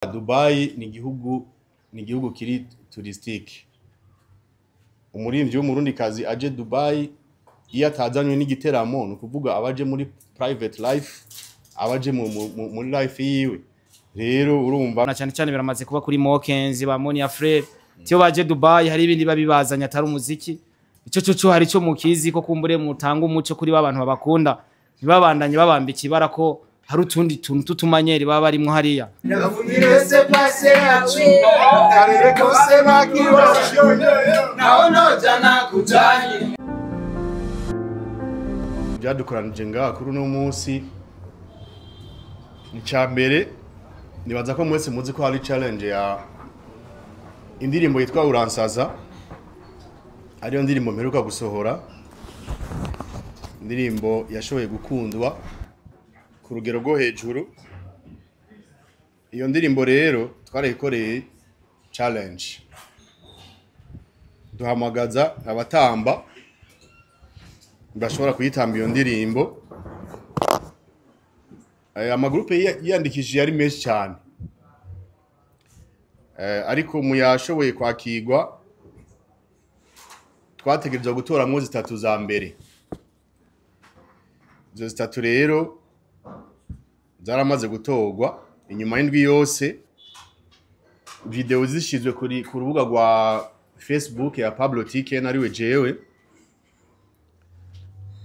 Dubai ni igihugu kiri touristique. Umuririmbyi w'umurundikazi aje Dubai, iyo atazanywe n'igiteramo, ni ukuvuga abaje muri private life, abaje muri life yiwe. Rero urumva, na cyane cyane biramaze kuba kuri Mokenzi, ba Monia Frere, tiyo baje Dubai hari ibindi babibazanye atari umuziki. Ico cyo hari ico mukizi ko kumbure mutanga umuco kuri ba bantu babakunda, ntibabandanye babambika ibara ko hari utundi tuntu tutumanyeri baba barimwo hariya. Laissez-passer yacu karere kose bakiwacu naho noja nakujanye. Byadukoranije ngaha kuri uno munsi, icya mbere, nibaza ko mwese muzi ko hari challenge ya indirimbo yitwa "Uransaza", ariyo ndirimbo mperuka gusohora, indirimbo yashoboye gukundwa ku rugero rwo hejuru. Iyo ndirimbo rero twarayikoreye challenge, duhamagaza abatamba bashobora kuyitamba iyo ndirimbo. Amagrupe yiyandikishije yari menshi cyane, ariko mu yashoboye kwakirwa twategerezwa gutoramwo zitatu za mbere. Izo zitatu rero zaramaze gutorwa inyuma y'indwi yose, video zishizwe ku rubuga rwa Facebook ya Pablo Tiken, ariwe jewe.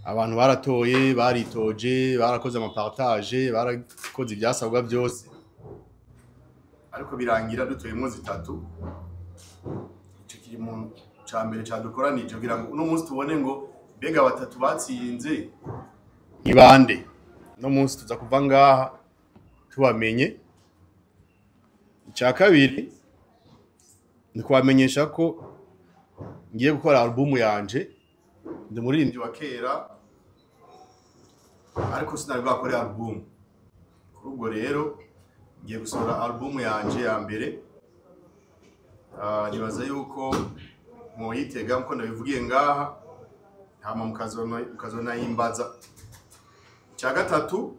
Abantu baratoye, baritoje, barakoze amapartage, barakoze ibyasabwa byose, ariko birangira dutoyemwo zitatu. Ico kiri mu ca mbere cadukoranije kugira ngo uno munsi tubone ngo mbega batatu batsinze ni bande. Uno munsi tuza kuva ngaha tubamenye. Icya kabiri ni kubamenyesha ko ngiye gukora album yanje. Ndi umuririmbyi wa kera, ariko sinari bwakore album. Kuri ubwo rero ngiye gusohora album yanje ya mbere. Nibaza yuko mwoyitega nkuko nabivugiye ngaha, hama mukazonayimbaza. Icya gatatu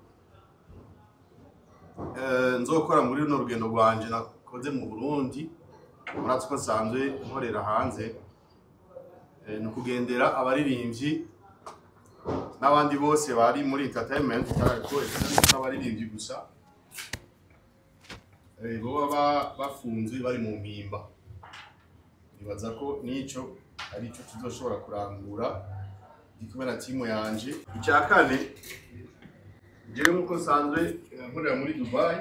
nzokora muri runo rugendo rwanje nakoze mu Burundi, murazi ko nsanzwe nkorera hanze, ni ukugendera abaririmbyi n'abandi bose bari muri entertainment, ariko n'abaririmbyi gusa, boba bafunzwe, bari mu mpimba. Nibaza ko nico ari cyo tuzoshobora kurangura ndi kumwe na timu yanje. Icya kane, jewe nkuko nsanzwe nkorera muri Dubai,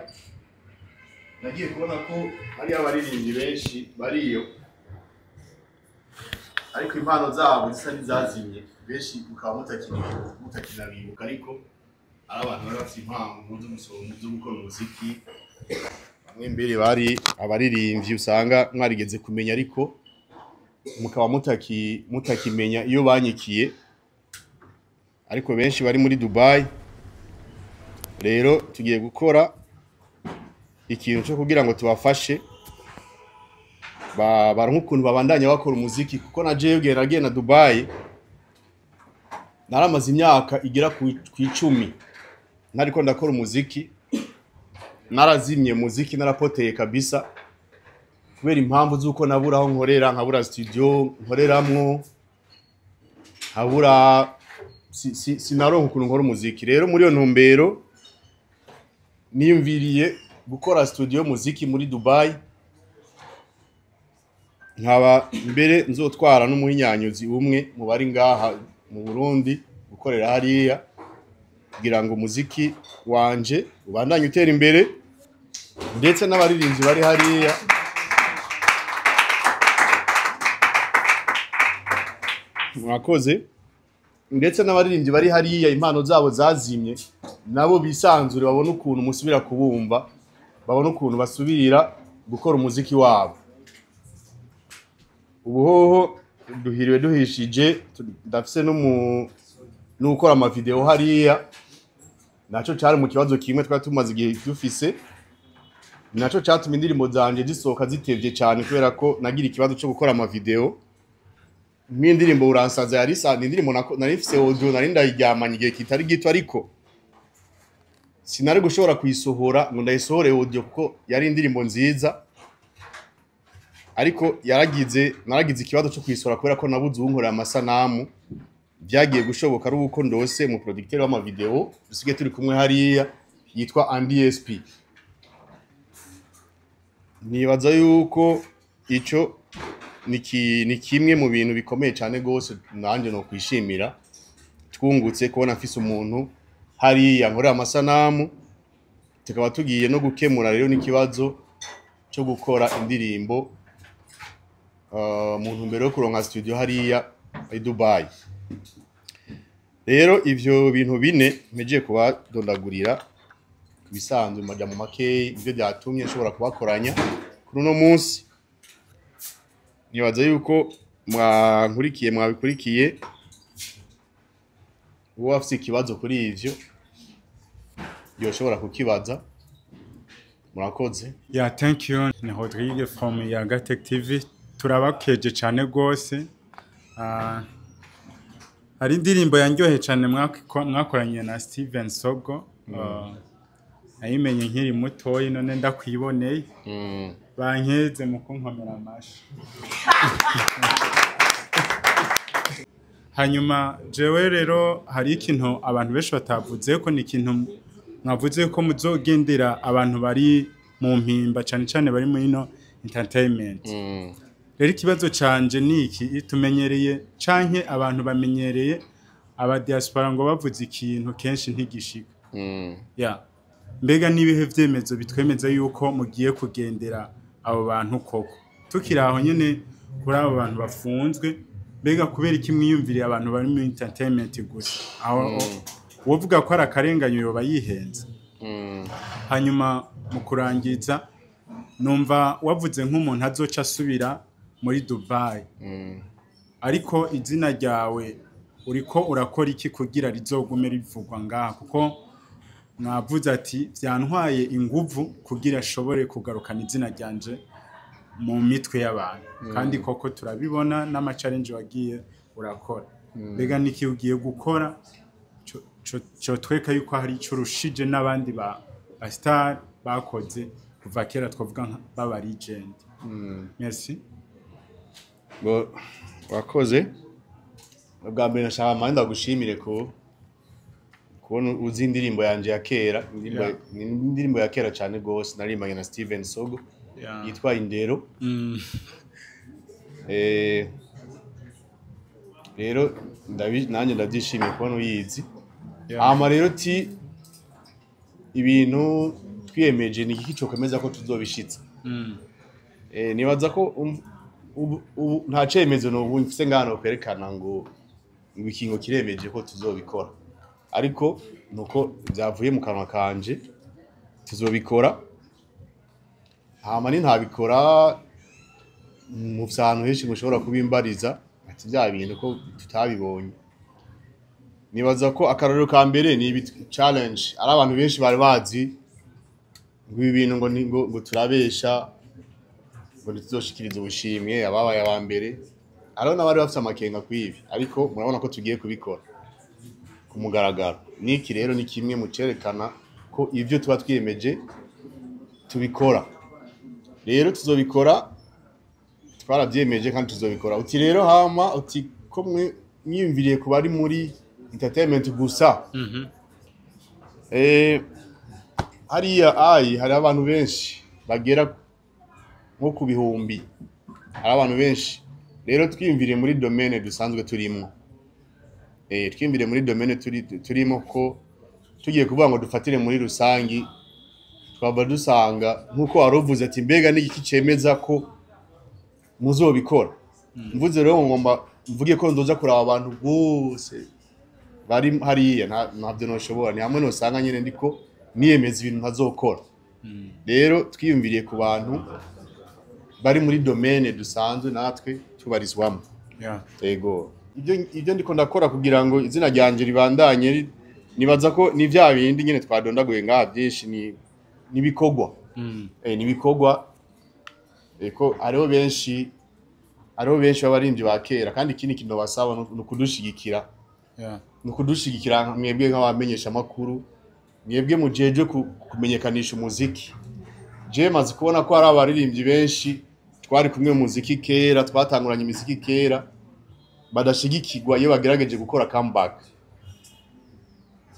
nagiye kubona ko hari abaririmbyi benshi bariyo, ariko impano zabo zisa n'izazimye, benshi mukaba mutakinabibuka, ariko ari abantu bari bafite impano zo gusohora, zo gukora umuziki. Bamwe mbere bari abaririmbyi usanga mwarigeze kumenya, ariko mukaba mutakimenya iyo banyikiye, ariko benshi bari muri Dubai. Rero tugiye gukora ikintu cyo kugira ngo tubafashe baronke ukuntu babandanya bakora umuziki, kuko na jewe igihe nagiye na Dubai naramaze imyaka igera ku 10 ntariko ndakora umuziki, narazimye muziki, narapoteye kabisa, kubera impamvu z'uko nabura aho nkorera, nkabura studio nkoreramwo, nkabura sinaronka ukuntu nkora umuziki. Rero muri iyo ntumbero niyumviriye gukora studio muziki muri Dubai, nkaba mbere nzotwara n'umuhinyanyuzi umwe mu bari ngaha mu Burundi gukorera hariya, kugira ngo umuziki wanje ubandanye utera imbere, ndetse n'abaririmbyi bari hariya. Mwakoze. Ndetse n'abaririmbyi bari hariya impano zabo zazimye, nabo bisanzure, babone ukuntu musubira kubumva, babone ukuntu basubira gukora umuziki wabo. Ubuhoho duhiriwe duhishije, ndafise n'ukora amavideo hariya. Naco cari mu kibazo kimwe twari tumaze igihe dufise, naco catuma indirimbo zanje zisohoka zitevye cane, kubera ko nagira ikibazo co gukora amavideo. Nk'indirimbo "Uransaza" yari isa ni indirimbo nari mfise audio, nari ndayiryamanye igihe kitari gito, ariko Sinari gushobora kuyisohora ngo ndayisohore audio, kuko yari indirimbo nziza, ariko naragize ikibazo cyo kuyisohora kubera ko nabuze uwunkorera amasanamu. Byagiye gushoboka ari uko ndose mu producteur w'amavideo dusigaye turi kumwe hariya yitwa Andy SP. Nibaza yuko ico ni kimwe mu bintu bikomeye cyane gose nanjye no kwishimira twungutse kubona mfise umuntu hariya nkorera amasanamu. Tukaba tugiye no gukemura rero n'ikibazo cyo gukora indirimbo mu ntumbero yo kuronka studio hariya i Dubai. Rero ivyo bintu bine mpejeje kubadondagurira bisanzwe mu majambo makeyi ivyo byatumye nshobora kubakoranya kuri uno munsi. Nibaza yuko mwankurikiye, mwabikurikiye. Uwo afise ikibazo kuri ivyo yoshobora kukibaza. Murakoze. Yeah, thank you. Ni Rodrigue from Yagatech TV. Turabakeje cyane gose. Hari indirimbo yanryoheye cyane mwakoranye na Steven Sogo. Nayimenye nkiri mutoyi, none ndakwiboneye. Bankeze mu kunkomera amashi. Hanyuma jewe rero hari ikintu abantu benshi batavuze ko ni ikintu mwavuze ko muzogendera abantu bari mu mpimba, cyane cyane bari muri ino entertainment. Rero ikibazo canje ni iki: tumenyereye canke abantu bamenyereye aba diaspora ngo bavuze ikintu kenshi ntigishika. Ya, mbega n'ibihe vyemezo bitwemeza yuko mugiye kugendera abo bantu koko? Tukiri aho nyene kuri abo bantu bafunzwe, mbega kubera iki mwiyumviriye abantu bari muri entertainment gusa? Aho wovuga ko ari akarenganyo yoba yihenze. Hanyuma mu kurangiza, numva wavuze nk'umuntu azoca asubira muri Dubai, ariko izina ryawe uriko urakora iki kugira rizogume rivugwa ngaha? Kuko mwavuze ati vyantwaye inguvu kugira ashobore kugarukana izina ryanje mu mitwe y'abantu, kandi koko turabibona n'ama challenge wagiye urakora. Mbega niki ugiye gukora cotweka yuko hari ico urushije n'abandi ba star bakoze kuva kera, twavuga nka baba legend? Merci. Bo, wakoze. Bwa mbere nashaka manje ndagushimire ko kubona uzi indirimbo yanje ya kera, indirimbo ni indirimbo ya kera cyane gose naririmbanye na Steven Sogo yitwa Indero. Rero nanjye ndabyishimiye kubona uyizi. Hama rero ti ibintu twiyemeje ni iki cokomeza ko tuzobishitsa. Nibaza ko ubu nta cemezo n'ubu mfise ngano kwerekana ngo ikingo kiremeje ko tuzobikora, ariko nuko byavuye mu kanwa kanje tuzobikora. Hama ni ntabikora mu ahantu henshi mushobora kubimbariza ati bya bintu ko tutabibonye. Nibaza ko akarorero ka mbere ni ibi challenge, ari abantu benshi bari bazi ngo ibi bintu ngo ngo turabesha, ngo ntituzoshikiriza ubushimwe ababaye aba mbere. Hariho n'abari bafite amakenga kuri ibi, ariko murabona ko tugiye kubikora ku mugaragaro. Niki rero ni kimwe mu cerekana ko ivyo tuba twiyemeje tubikora. Rero tuzobikora, twarabyemeje kandi tuzobikora. Uti rero hama uti ko mwe mwiyumviriye ku bari muri entertainment gusa. Hariya ayi hari abantu benshi bagera nko ku bihumbi, hari abantu benshi. Rero twiyumviriye muri domaine dusanzwe turimo, twiyumviriye muri domaine turimo, ko tugiye kuvuga ngo dufatire muri rusangi twaba dusanga nkuko wari uvuze ati mbega n'igiki cemeza ko muzobikora. Mvuze rero ngo ngomba mvuge ko ndoza kuraba abantu bose bari hariya, ntabyo noshobora. Ni hamwe nosanga nyene ndiko niyemeza ibintu ntazokora. Rero twiyumviriye ku bantu bari muri domaine dusanzwe natwe tubarizwamo. Ego, ibyo ndiko ndakora kugira ngo izina ryanje ribandanye nibaza ko ni vya bindi nyene twadondaguye ngaha byinshi, ni nibikorwa. Nibikorwa eko hariho benshi b'abarimvyi ba kera, kandi ikindi kintu basaba ni ukudushigikira. Ni ukudushigikira mwebwe nk'abamenyesha amakuru. Mwebwe mujeje kumenyekanisha umuziki, je maze kubona ko hari abaririmbyi benshi twari kumwe mu muziki kera, twatanguranye imiziki kera, badashigikirwa iyo bagerageje gukora comeback.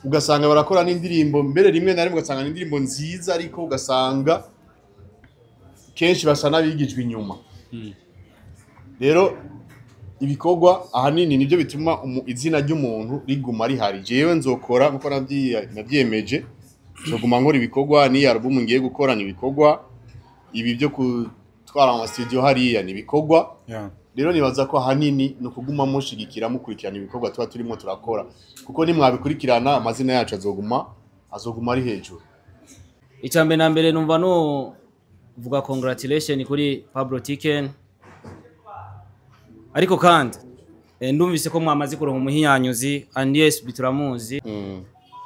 Ugasanga barakora n'indirimbo, mbere rimwe na rimwe ugasanga n'indirimbo nziza, ariko ugasanga kenshi basa n'abigijwe inyuma. Rero ibikorwa ahanini nibyo bituma izina ry'umuntu riguma rihari. Jewe nzokora nkuko navyiyemeje, nzoguma nkora ibikorwa. N'iyi album ngiye gukora ni ibikorwa, ibi byo gutwara mu studio hariya ni ibikorwa. Rero nibaza ko ahanini ni ukuguma mushigikira, mukurikirana ibikorwa tuba turimo turakora, kuko nimwabikurikirana amazina yacu azoguma ari hejuru. Icya mbere na mbere, numva no vuga congratulation kuri Pablo Tiken. Ariko kandi ndumvise ko mwamaze kuronka umuhinyanyuzi Andies, bituramuzi,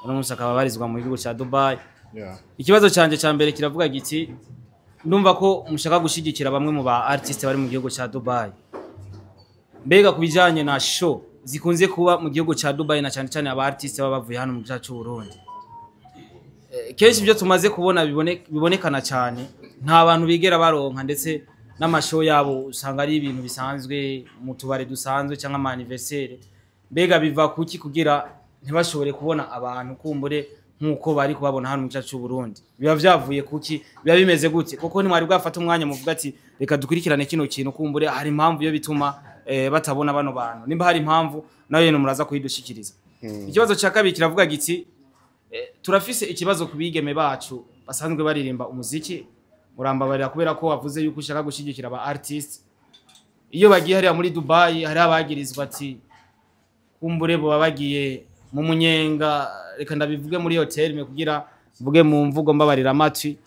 uno munsi akaba abarizwa mu gihugu cya Dubai. Ikibazo cyanjye cya mbere kiravuga giti: ndumva ko mushaka gushyigikira bamwe mu ba artiste bari mu gihugu cya Dubai. Mbega ku bijyanye na show zikunze kuba mu gihugu cya Dubai, na cyane cyane aba artiste baba bavuye hano mu gihugu cy'u Burundi, kenshi ibyo tumaze kubona bibonekana cyane, nta bantu bigera baronka, ndetse n'amashow yabo usanga ari ibintu bisanzwe mu tubare dusanzwe cyangwa ama anniversaire. Mbega biva kuki kugira ntibashobore kubona abantu kumbure nk'uko bari kubabona hano mu gihugu cy'u Burundi? Biba vyavuye kuki? Biba bimeze gute? Kuko ntimwari bwafata umwanya muvuga ati: "Reka dukurikirane kino kintu, kumbure hari impamvu yo bituma batabona bano bantu." Nimba hari impamvu nayo yene muraza kuyidushikiriza. Ikibazo cya kabiri kiravuga giti: turafise ikibazo ku bigeme bacu basanzwe baririmba umuziki. Murambabarira kubera ko wavuze yuko ushaka gushyigikira aba artist. Iyo bagiye hariya muri Dubai, hari abagirizwa ati kumbure bo bagiye mu munyenga, reka ndabivuge muri hotel me kugira mvuge mu mvugo mbabarira amatwi,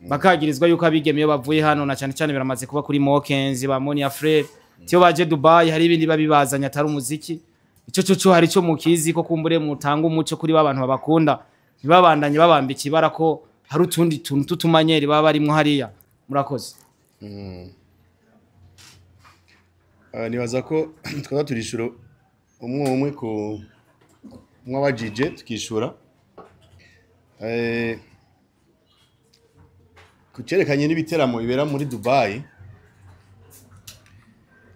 bakagirizwa yuko abigeme iyo bavuye hano, na cyane cyane biramaze kuba kuri Mokenzi ba Monia Frere, tiyo baje Dubai hari ibindi babibazanye atari umuziki. Ico cyo hari ico mukizi ko kumbure mutanga umuco kuri ba bantu babakunda, ntibabandanye babamba ikibara ko hari utundi tuntu tutumanyeri baba barimwo hariya? Murakoze. Nibaza ko twaba turishura umwe umwe ku umwe abajije, tukishura ku cerekanye n'ibiteramo bibera muri Dubai.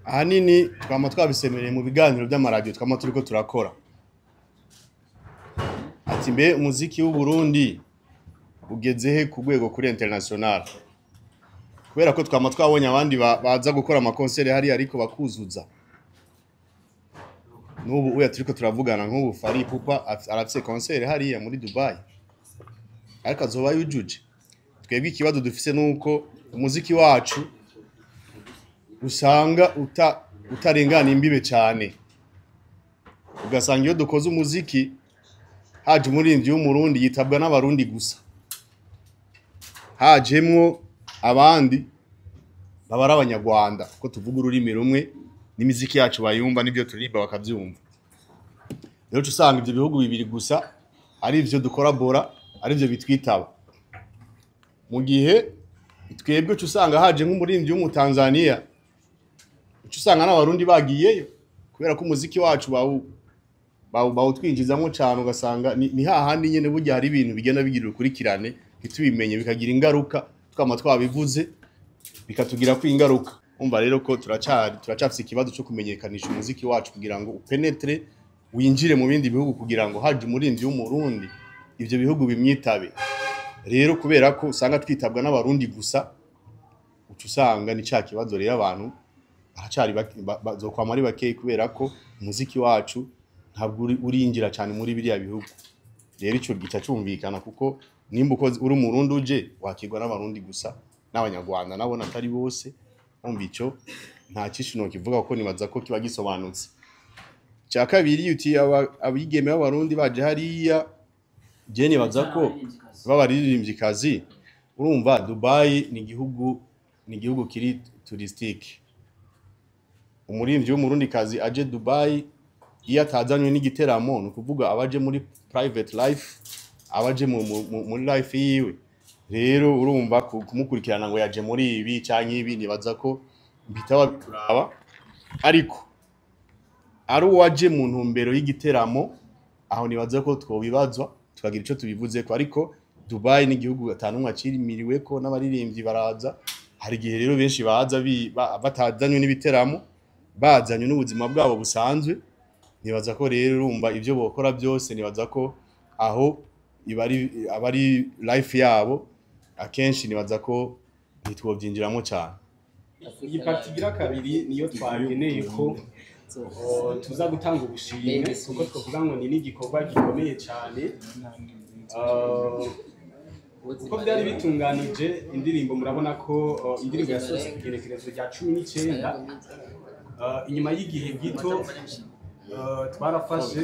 Ahanini twama twabisemereye mu biganiro by'amaradiyo twama turiko turakora, ati: "Mbe umuziki w'u Burundi ugeze he ku rwego kuri international?" Kubera ko twama twabonye abandi baza gukora amakonseri hariya ariko bakuzuza. N'ubu uya turiko turavugana, nk'ubu Fally Ipupa arafise concert hariya muri Dubai, ariko azoba yujuje. Twebwe ikibazo dufise nuko umuziki wacu usanga utarengana imbibe cyane, ugasanga iyo dukoze umuziki haje umuririmbyi w'Umurundi yitabwa n'Abarundi gusa, hajemwo abandi baba ari Abanyarwanda, ko tuvuga ururimi rumwe n'imiziki yacu bayumva, n'ibyo turirimba bakabyumva. Rero uca usanga ibyo bihugu bibiri gusa ari ivyo dukorabora, ari ivyo bitwitaba, mu gihe twebwe uca usanga haje nk'umuririmbyi w'Umutanzaniya, uca usanga n'Abarundi bagiyeyo, kubera ko umuziki wacu bawutwinjizamo cyane. Ugasanga ni hahandi nyene burya hari ibintu bigenda bigira urukurikirane ntitubimenye, bikagira ingaruka. Twama twabivuze, bikatugirako ingaruka. Umva rero ko turacafise ikibazo cyo kumenyekanisha umuziki wacu kugira ngo upénétre, winjire mu bindi bihugu, kugira ngo haje umuririmbyi w'Umurundi ivyo bihugu bimwitabe. Rero kubera ko usanga twitabwa n'Abarundi gusa, uca usanga ni ca kibazo. Rero abantu baracari bazokwama ari bakeyi, kubera ko umuziki wacu ntabwo urinjira cyane muri biriya bihugu. Rero ico gica cumvikana, kuko nimba ukoze uri Umurundi uje wakirwa n'Abarundi gusa n'Abanyarwanda, nabona atari bose. Umva, ico nta cyinshi nokivuga kuko nibaza ko kiba gisobanutse. Cya kabiri, uti abigeme b'Abarundi baje hariya, je nibaza ko b'abaririmvyikazi, urumva Dubai ni igihugu kiri touristique. Umuririmbyi w'Umurundikazi aje Dubai, iyo atazanywe n'igiteramo, ni ukuvuga abaje muri private life, abaje muri life yiwe. Rero urumva kumukurikirana ngo yaje muri ibi canke ibi, nibaza ko bitaba bituraba. Ariko ari uwaje mu ntumbero y'igiteramo, aho nibaza ko twobibazwa. Tukagira ico tubivuze ko, ariko Dubai ni igihugu atanumwe acimiriwe ko n'abaririmbyi baraza. Hari igihe rero benshi baza batazanywe n'ibiteramo, bazanywe n'ubuzima bwabo busanzwe. Nibaza ko rero urumva ibyo bokora byose, nibaza ko aho ibari abari life yabo akenshi, nibaza ko ntitwobyinjiramo cyane. Iyi partie igira kabiri niyo twageneye ko tuza gutanga ubushimwe, kuko twavuga ngo ni n'igikorwa gikomeye cyane. Uko byari bitunganije indirimbo, murabona ko indirimbo yasohotse ku igenekerezo rya 19. Inyuma y'igihe gito twarafashe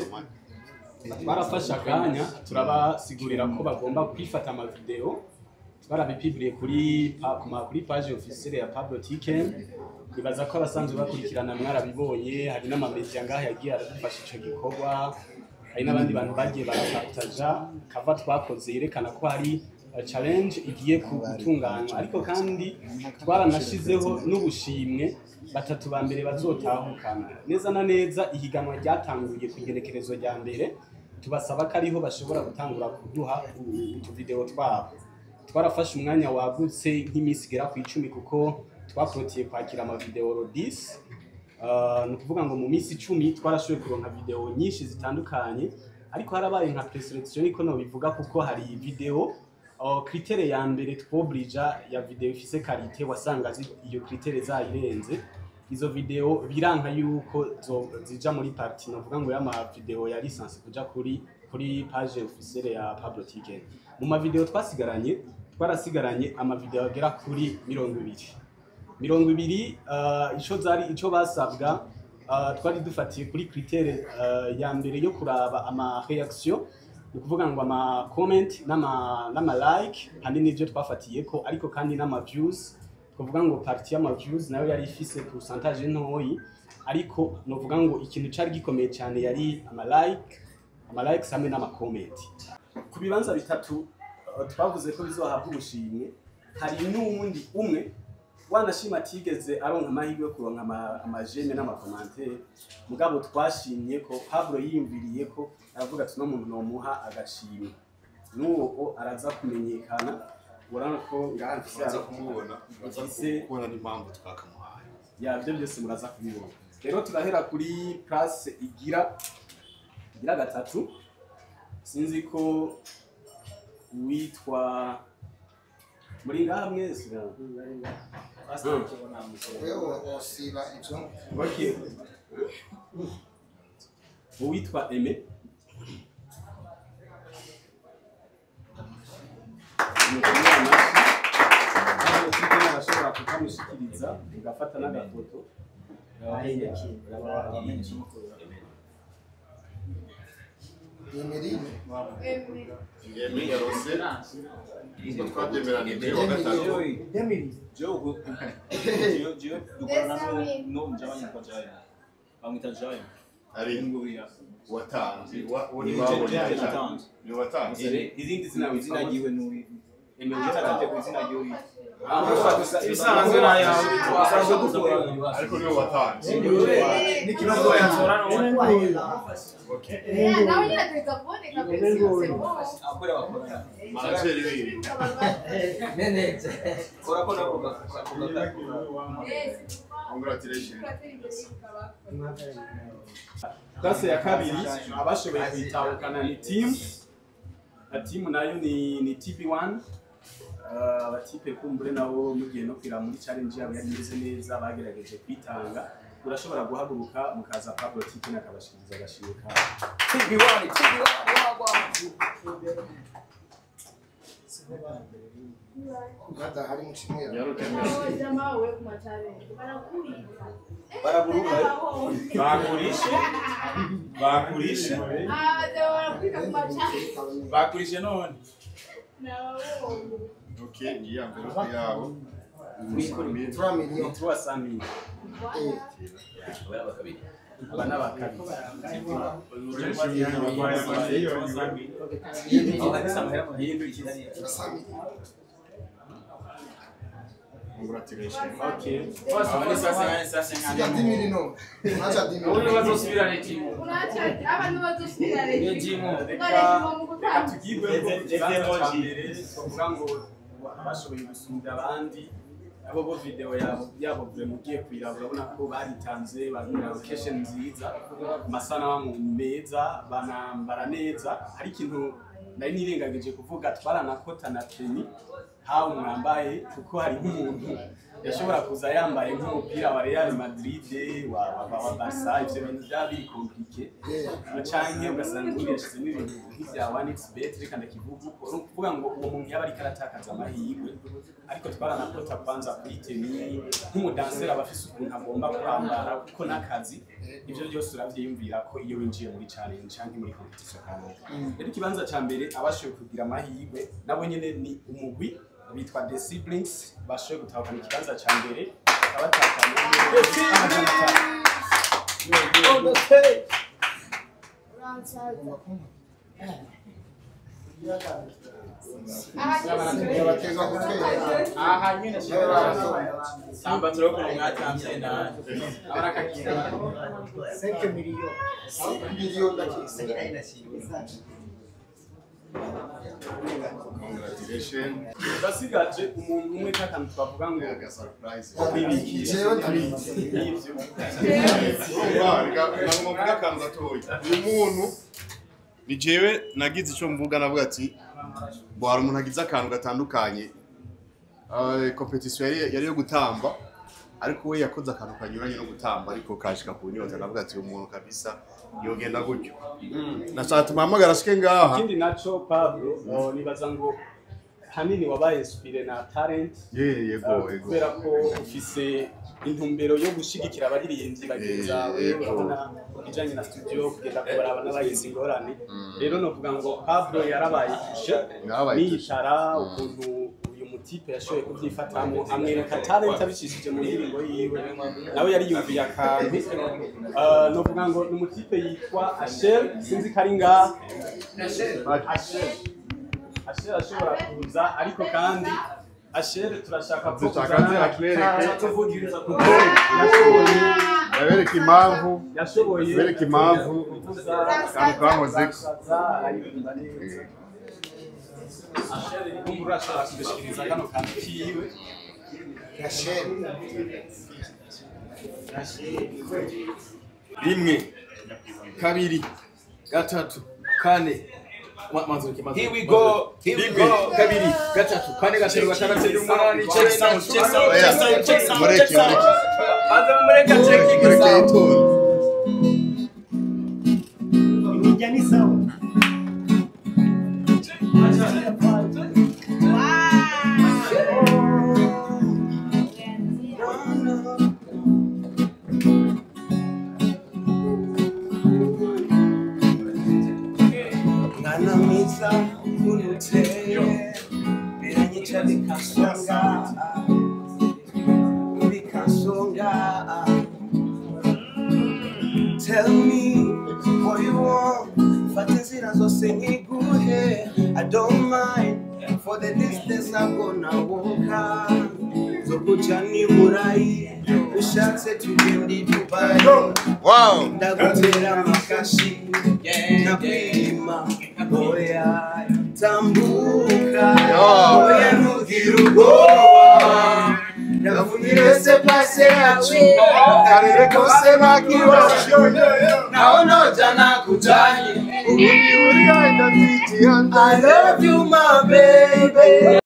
akanya turabasigurira ko bagomba kwifata amavideo. Twarabipiburiye kuri page officielle ya Pablo Tiken. Nibaza ko abasanzwe bakurikirana mwarabibonye. Hari n'amamedia ngaha yagiye aradufasha ico gikorwa, hari n'abandi bantu bagiye barapartaja kava twakoze yerekana ko hari challenge igiye gutunganywa. Ariko kandi twaranashizeho n'ubushimwe batatu ba mbere bazotahukana. Neza na neza ihiganwa ryatanguye ku igenekerezo rya mbere, tubasaba ko ariho bashobora gutangura kuduha utuvideo twabo. Twarafashe umwanya wagutse nk'iminsi igera ku 10, kuko twakorotiye kwakira amavideo rodis. Ni ukuvuga ngo mu minsi 10 twarashoboye kuronka video nyinshi zitandukanye, ariko harabaye nka preselection niko nobivuga, kuko hari video critère ya mbere twobrija ya video ifise qualité, wasanga iyo critère zayirenze. Izo video biranka yuko zija muri partie novuga ngo y'ama video ya licence kuja kuri page officielle ya Pablo Tiken. Mu ma video twasigaranye, twarasigaranye ama video agera kuri 20. 20, ico zari ico basabwa, twari dufatiye kuri critère ya mbere yo kuraba ama reaction, ni ukuvuga ngo ama comment n'ama like, hanini nivyo twafatiye ko, ariko kandi n'ama views. Twavuga ngo partie y'ama views nayo yari ifise pourcentage ntoyi, ariko novuga ngo ikintu cari gikomeye cyane yari ama like, ama likes hamwe n'ama comment. Ku bibanza bitatu twavuze ko bizohabwa ubushimwe, hari n'uwundi umwe wanashima atigeze aronka amahirwe yo kuronka amajeme n'amacommentaires, mugabo twashimye ko Pablo yiyumviriye ko aravuga ati no muntu nomuha agashimwe, n'uwo araza kumenyekana. Urabona ko ngaha mfise Muraza kumubona, muraza mfise kubona n'impamvu twakamuhaye. Ya, ibyo byose muraza kubibona. Rero turahera kuri place igira gatatu. Sinzi ko uwitwa muri ngaha mwese. Wewe wosiba ivyo. Okay. Uwitwa Aimé. Mukomere amashyi. Hano ufite n'abashobora kukamushikiriza ugafata n'agafoto. Emeline. Yemi yarose nkuko twabyemeranije wa gatatu. Jewe dukorana no mujama yitwa Jayo, bamwita Jayo. Ari watanze uwo Ni ntibabonye. Jayo yatanze. Ni watanze. Izindi zina Izina witwa ryiwe n'uwi Aimé. yatanze ku izina ryiwe. Ibisanzwe nayawe. Usanzwe dukora. Ariko niwe watanze. N'ikibazo yatora none. Nawe nyine ategereza kuboneka mbese yose. Akora bakora. Manager wiwe. Kora kora kora. Congratulations. Classe ya kabiri abashoboye kuyitahukana ni team na team nayo ni TP1. Abatipe kumbure nabo mugiye no kwira muri challenge yabo yari imeze neza, bagerageje kwitanga. Murashobora guhaguruka mukaza, Pablo Tiken akabashikiriza agashimwe kabo. TP1 TP1. Badahari mucimwe. Baraguruka. Bakurishe, bakurishe, bakurishe none. Okay, ngiyi envelope yabo. 3 millions. 300 mille. Aba ni abakabiri. 3 millions. Congratulations. Okay. Siga 10 million. Unaacha 10 Ubu million. bazosubira regimo. Unaacha abantu bazosubira Regimo. Regimo mu Reka gutanga. tugirwe ko ikibanza ca mbere twavuga ngo abashoboye gusumbya abandi abo bo video yabo vraiment ugiye kuyiraba urabona ko baritanze, bagira location nziza, amasanamu meza, banambara neza. Hari ikintu nari nirengagije kuvuga, twaranakota na tenue hawe mwambaye, kuko hari nk'umuntu yashobora kuza yambaye nk'umupira wa Real Madrid wa Barca, ivyo bintu byaba biri compliqué, canke ugasanga undi yashizemo ibintu nk'ivya 1xBet, reka ndakivuga uko, ni ukuvuga ngo uwo muntu yaba ariko aratakaza amahirwe. Ariko twaranakota kwanza kuri tenue, nk'umudanseri aba afise ukuntu agomba kwambara, kuko n'akazi ivyo byose uravyiyumvira ko iyo winjiye muri challenge canke muri competition kanaka. Rero ikibanza ca mbere abashoboye kugira amahirwe nabo nyene ni umugwi bitwa The Siblings, bashoboye gutahukana ikibanza ca mbere, bakaba batahukanye 500,000. Yabateza kutwereka. Aha nyene. Samba turabona mwatamvye nabi. Abarakagira. 5 million. 5 million ndakisi. Congratulations. Basigaje umuntu umwe kakantu twavuga ngo Aga surprise. kwibikira. Jewe ndabizi. N'ivyo. Urumva, reka nagomba mvuge akantu gatoya. Uyu muntu ni jewe nagize ico mvuga, navuga ati bo hari umuntu agize akantu gatandukanye. Competition yari yo gutamba, ariko we yakoze akantu kanyuranye no gutamba, ariko kashika ku nyota. Navuga ati uyu muntu kabisa yogenda gutyo. Nashaka tumuhamagara ashike ngaha. Ikindi naco Pablo, oh, nibaza ngo hanini wabaye inspiré na talent, Yego, yego. kubera ko ufise intumbero yo gushigikira abaririmbyi bagenzi bawe. Urabona ibijanye na studio, kugenda kubaraba n'abagize ingorane. Rero novuga ngo Pablo yarabaye touché Yarabaye touché. niyicara ukuntu uyu mutipe yashoboye kubyifatamo, amwereka talent abicishije mu ndirimbo yiwe, nawe yariyumviye akantu. Novuga ngo ni umutipe yitwa Ashel, sinzi ko ari ngaha. Ashel ashobora kuza, ariko kandi Ashel turashaka ko Dushaka uzana nze atwereke. tuvugiriza, kuko yashoboye Abereka impamvu. yashoboye Bereka impamvu. kuvuza Akantu kankozeko. Araririmba neza. Ashel, kumva urashobora kudushikiriza kano kantu kiwe. Rachel. Rimwe, kabiri, gatatu, kane. Mazuke, mazuke. Here we go, here we Rimwe, go. kabiri, gatatu, kane, gatanu, gatandatu, umunani, Check icenda. sound, check sound, check sound, check sound, Mureke, check sound. mureke. Banza mureke check Mureke sound. yitonze. Urujya ni sawa. Mwana mwiza, ukuntu uteye biranyica, bikansonga, bikansonga. Tell me what you want, fata inzira zose nkiguhe. I don't mind for the distance I'm gonna walk, zo kuja ni Burayi, ushatse tugenda i Dubai. Wow. Ndagutera amakashi, ndakwima, oya tambuka. Yo. Oya ntugire ubwoba, ndavunire se pase yacu, Karere kose nakiwacu. Naho noja nakujanye. Ubundi uri I love you, my baby.